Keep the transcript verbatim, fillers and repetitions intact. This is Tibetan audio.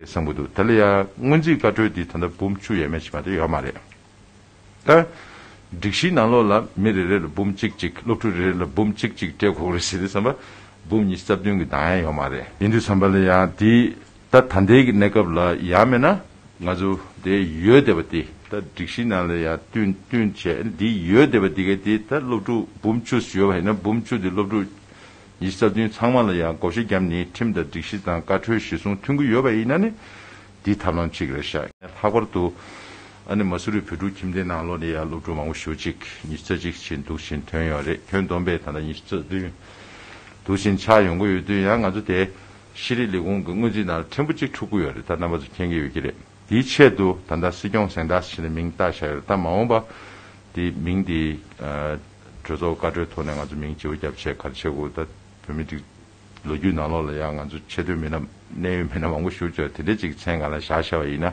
བསམ་གྱི་འདུག་ད་ལ་ཡ་སྔོན་རྩིས་བཀའ་འཁྲོལ་འདི་ད་ལྟ་འབུམ་བཅུ་ཡས་མས་ཅིག་མ་གཏོགས་ཡོད་མ་རེད། ད་སྒྲིག་གཞིའི་ནང་ལོགས་ལ་མི་རེ་རེ་ལ་འབུམ་གཅིག་གཅིག་སློབ་ཕྲུག་རེ་རེ་ལ་འབུམ་གཅིག་གཅིག་སྤྲད་དགོས་རེད་ཟེར་དུས་ཙམ་པ་འབུམ་ཉི་ཤུ་རྩ་བདུན་གྱི་གདངས་ཡང་ཡོད་མ་རེད། ཡིན་དུས་ཙམ་པ་ལ་ཡ་འདི་ད་ད་ལྟའི་གི་གནས་སྐབས་ལ་ཡ་མེད་ན་ང་ཚོ་དེ་ཡོད་བསྡད་པ་འདི་ད་སྒྲིག་གཞིའི་ནང་ལ་ཡ་བསྟུན་བསྟུན་བྱས་འདི་ཡོད་བསྡད་པ་འདི་ག་འདི་ད་སློབ་ཕྲུག་འབུམ་བཅུ་ཡོད་པ་ཡིན་ན་འབུམ་བཅུ་འདི་སློབ་ཕྲུག་ཉི་ཤུ་རྩ་བདུན་ཚང་མ་ལ་ཡང་བགོ་བཤའ་བརྒྱབ་ནས་ཁྲིམས་དང་སྒྲིག་གཞི་དང་བཀའ་འཁྲོལ་གཞི་བཟུང་མཐུན་གྱི་ཡོད་པ་ཡིན་ན་ནི་འདི་ཐབས་ལམ་གཅིག་རེད་ཤག་ལྷག་པར་དུ་ཨ་ནི་མ་སུ་རི་བོད་ཕྲུག་ཁྱིམ་སྡེའི་ནང་ལོགས་ནས་ཡང་སློབ་ཕྲུག་མང་པོ་ཞེ་པོ་ཅིག་ཉི་ཤུ་རྩ་གཅིག་ཕྱིན་འདུག་ཕྱིན་ཐོན་ཡོད་རེད། ཁྱོན་བསྡོམས་པས་ད་ལྟ་ཉི་ཤུ་རྩ་བདུན་འདུག་ཕྱིན་ཆགས་ཡོང་གི་ཡོད་དུས་ཡང་ང་ཚོ་དེ་ཤེས་རིག་ལས་ཁུངས་ཀྱི་སྔོན་རྩིས་ནང་ལ་ཕྲན་བུ་གཅིག་འཁྲུག་གི་ཡོད་རེད། ད་རྣམ་པ་ཚོ་མཁྱེན་གྱི་ཡོད་ཀྱི་རེད། དེའི་ཆེད་དུ་ད་ལྟ་སྲིད་སྐྱོང་གཟེངས་རྟགས་ཟེར་ནས་མིང་བཏགས་བཞག་ཡོད་རེད། ད་མ་འོངས་པ་དེ་མིང་དེ་གྲོས་ཚོགས་བཀའ་འཁྲོལ་ཐོག་ནས་ང་ཚོ་མིང་བརྗེ་པོ་བརྒྱབ་བྱས་ག་རེ་བྱེད་དགོས། ད་བོད་མི་སྒྲིག་ལོ་རྒྱུས་ནང་ལོགས་ལ་ཡང་ང་ཚོ་ཆེ་མཐོའི་མི་སྣ་གནད་ཡོད་མི་སྣ་མང་པོ་ཞུགས་བྱས་དེ་འདྲ་ཅིག་མཚན་གང་ལ་བཞག་བཞག་པ་ཡིན་ན།